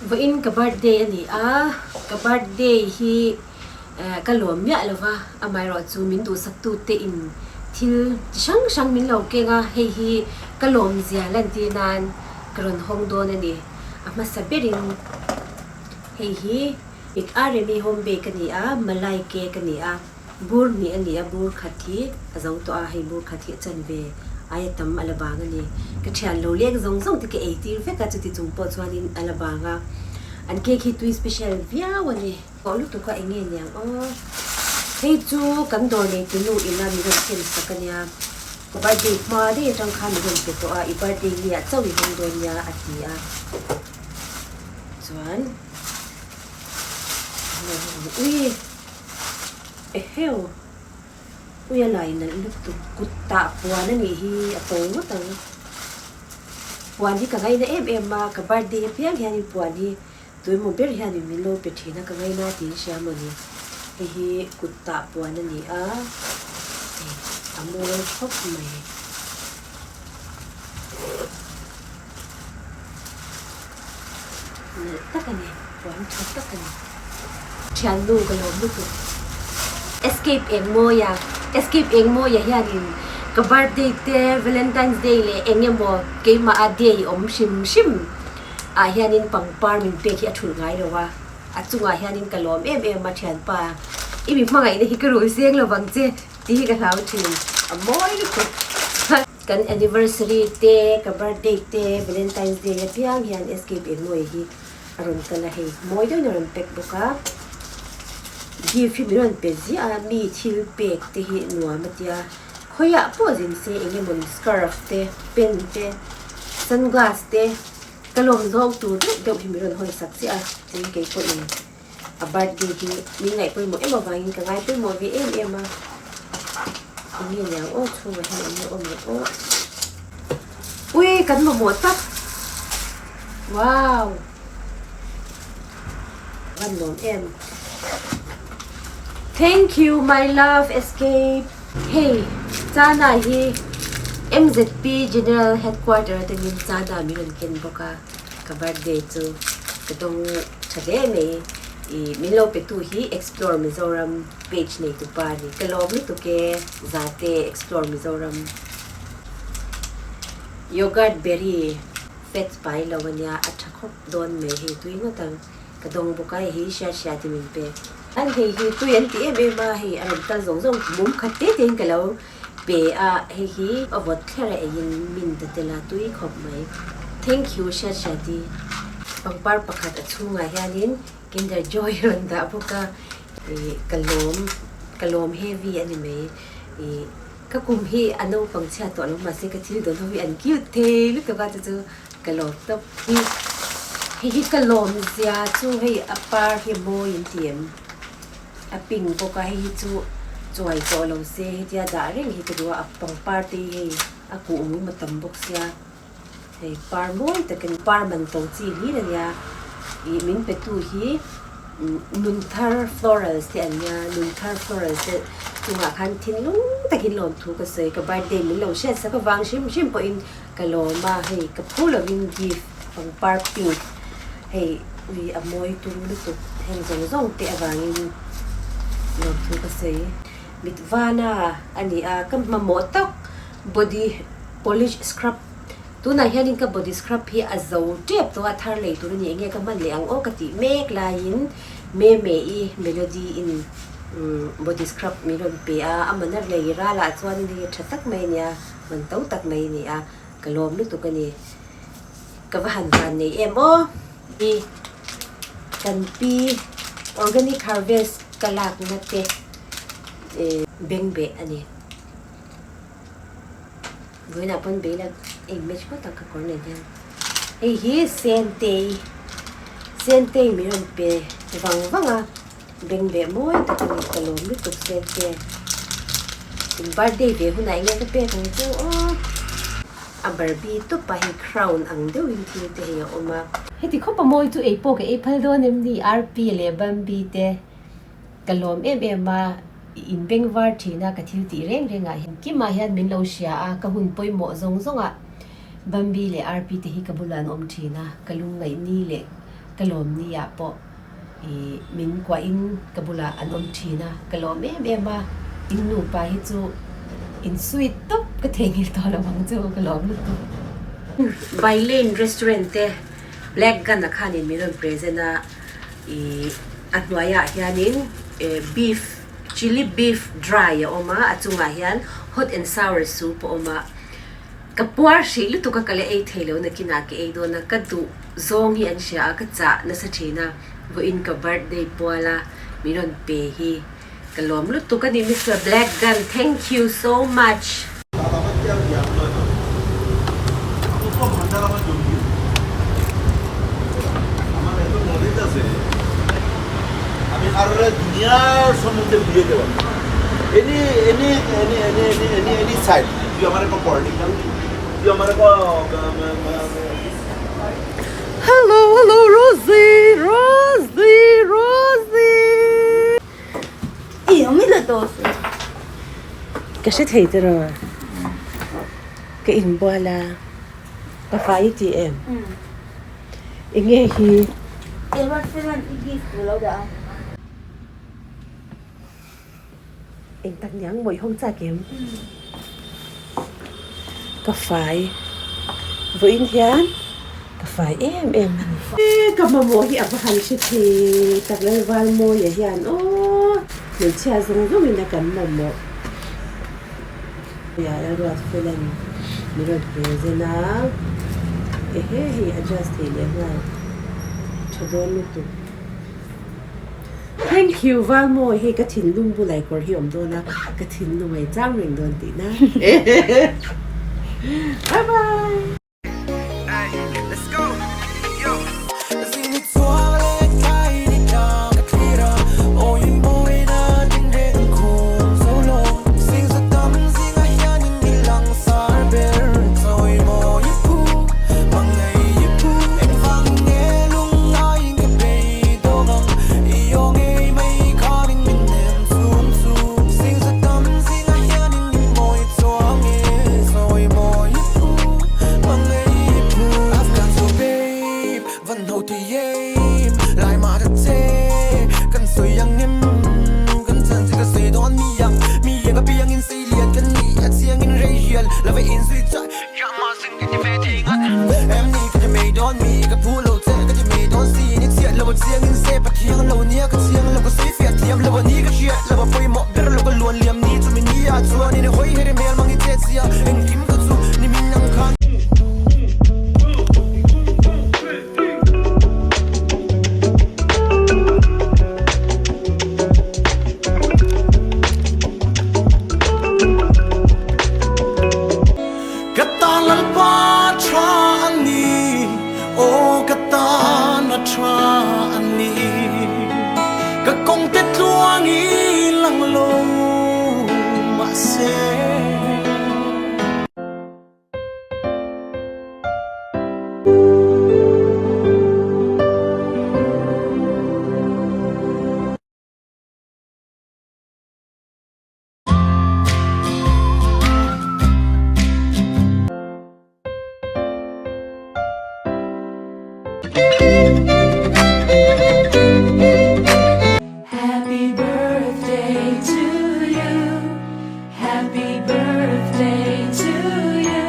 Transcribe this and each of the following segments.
Vawiin ka birthday a ni a, ka birthday hi ka lawm miah lo va, amaherawhchu min duhsaktute in thil chi hrang hrang min lo keng a, hei hi ka lawmzia lantir nan ka rawn hawng dawn a ni. A hmasa berin hei hi Mit Aremi home bake a ni a, Malai cake a ni a. Bur hnih a ni a, bur khat hi a zo tawh a, hei bur khat hi a chanve aia tam a la bang a ni. Ka thian lo leng zawng zawng te ka ei tir vek a, chuti chung pawh chuanin a la bang a. An cake hi tui special viau a ni. Pawh lutuk a eng nge niang aw. Hei chu kan dawr neitu nu ina min rawn thlen sak a nia. Birthday hma daih atang khan min rawn pe tawh a, i birthday ni ah chauh i hawng dawn nia a ti a. Chuan ui. Eheu! Ui a lai nalh lutuk kut tah puan a nih hi a to ngawt ang. Puan hi ka ngaina em em a, ka birthday apiang hianin puan hi tuemaw ber hianin min lo pe thin a, ka ngaina tiin hria maw ni. Hei hi kut tah puan a ni a, hei a mawi khawp mai. Nalh tak a ni, puan tha tak a ni. Thiannu ka lawm lutuk. Escape Engmawia Escape Engmawia hianin ka birthday te, Valentine's Day leh eng emaw keimaha day awm hrim hrim ah hianin pangpar min pek hi a thulh ngai lo a, a chungah hianin ka lawm em em a thianpa i mi hmangaihna hi ka rui seng lo vang che tih hi ka hlau thin, a mawi lutuk. Kan anniversary te, ka birthday te, Valentine's Day apiang hian SK Pianmawia hi a rawn kal a, hei mawi deuhin a rawn pack bawk a. Gift hi min rawn pe ziah a, mi thil pek te hi nuam a tia. Khawiah pawh zin se eng emawni scarf te, pen te, sunglass te, ka lawm zawng tur deuh deuh hi min rawn hawn sak chiah a, tin kei pawhin A birthday hi min ngaih pawimawh em avangin ka ngai pawimawh ve em em a. Eng nge niang aw chhungah hian eng nge awm leh aw. Ui kan mamawh tak. Wow. Van lawm em. Thank you my love escape. Hei Chana hi MZP General Headquarter atangin Chana min rawn ken bawk a. Ka birthday chu ka dawng tha hle mai. I min lo pe tu hi Explore Mizoram page nei tu pa a ni. Ka lawm lutuk e Zate Explore Mizoram. Yogurt berry fats pai lo ania a tha khawp dawn mai hei tui ngawt ang. Ka dawng bawk a hei hi hriat hriat in min pe. An hei hi tui an ti em em a hei a rawn kal zawng zawng mum khat te te in ka lo Pe a, hei hi a vawt thler a eiin min ta tel a tui khawp mai. Thank you Hriat Hriati. Pangpar pakhat a chhungah hianin Kinder Joy a rawn dah bawk a, ih ka lawm, ka lawm heavy a ni mai. Ih ka kum hi a naupang chhiat tawh lo mahse ka thil dawn ho hi an cute thei lutuk a chu chu ka lawm tawp. Hi hei hi ka lawm zia chu hei a par hi a mawi in ti em? A pink bawk a, hei hi chu chuai tawh lo se hetia dah reng hi ka duh a, a pangpar te hi hei a kuh mum a tam bawk sia, hei par mawi tak a ni, par man to chi hlir a nia, ih min pe tu hi Nunthar Florals te an nia, Nunthar Florals te chungah khan thinlung takin lawmthu ka sawi, ka birthday min lo hriat sak avang hrim hrim pawhin ka lawm a, hei ka phu lovin gift pangpar pink hei ui a mawi turu lutuk heng zawng zawng te avangin lawmthu ka sawi. Mit vana a ni a, ka mamawh tak body polish scrub tunah hianin ka body scrub hi a zo tep tawh a, thar lei tur a ni enge ka hman leh ang aw ka tih mek laiin Meme-i Melody in body scrub min rawn pe a, a mana lei ralah chuan hei tha tak mai a nia. Man to tak mai a ni a, ka lawm lutuk a ni. Ka va han van nei em aw. I kan pi organic harvest ka lakna te beng beh a ni. Vawiinah pawn bei la ei match ngawt ang ka kawr nen hian. Hei hi Sentei, Sentei min rawn pe vang vang a. Beng beh mawi tak a ni, ka lawm lutuk Sente. In birthday ve hunah enge ka pek ang chu aw. A Barbie tawp a hei crown ang deuhin thil te hei a awm a. Heti khawp a mawi chu ei pawh ka ei phal dawn em ni RP leh Bambi te ka lawm em em a, in beng var thin a ka thil tih reng reng ah hian Kima hian min lo hria a, ka hun pawimawh zawng zawng ah Bambi leh RP te hi ka bulah an awm thin a, ka lungngaih ni leh. Ka lawm ni ah pawh ih min kuah in ka bulah an awm thin a, ka lawm em em a, in nupa hi chu in sweet tawp ka theihnghilh tawh lo ang chu ka lawm lutuk. Bailane restaurant te Black Gun ah khanin min rawn present a, ih a hnuaiah hianin beef chilli beef dry a awm a, a chungah hian hot and sour soup a awm a. Ka puar hrih lutuk a ka la ei thei lo nakinah ka ei dawn a, ka duh zawng hi an hria a, ka chah nasa thin a, vawiin ka birthday pual a min rawn pe hi ka lawm lutuk a ni Mister Black Gun thank you so much. Hello hello Rosie Rosie Rosie Ka hre thei tiraw ka inbual a ka fai i tih em enge hi Eng tak niang mawih hawng chak em? Ka fai vawiin hian ka fai em em a ni. Ka mamawh hi a va han hre thei tak Lalval Mawia hian aw hmeichhia zawng zawngin a kan mamawh. Hei ah Lalruat Felan min rawn present a, ehe hei adjust theih leh nghal tha dawn lutuk. Thank you Valmawi hei ka thinlung bulai kawr hi awm dawn a ka thinlung a inchang reng dawn tihna bye bye. Ka tan lalpa tha an ni, aw ka tan a tha an ni. Ka kawng te tluang i lang lo mahse. Happy birthday to you Happy birthday to you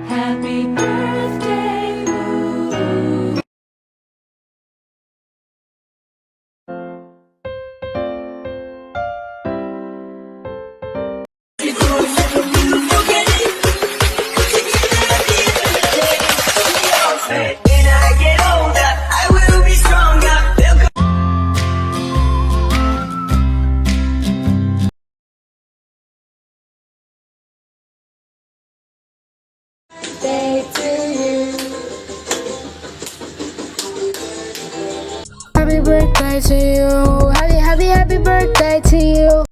Happy birthday ooh. Happy birthday to you. Happy, happy, happy birthday to you.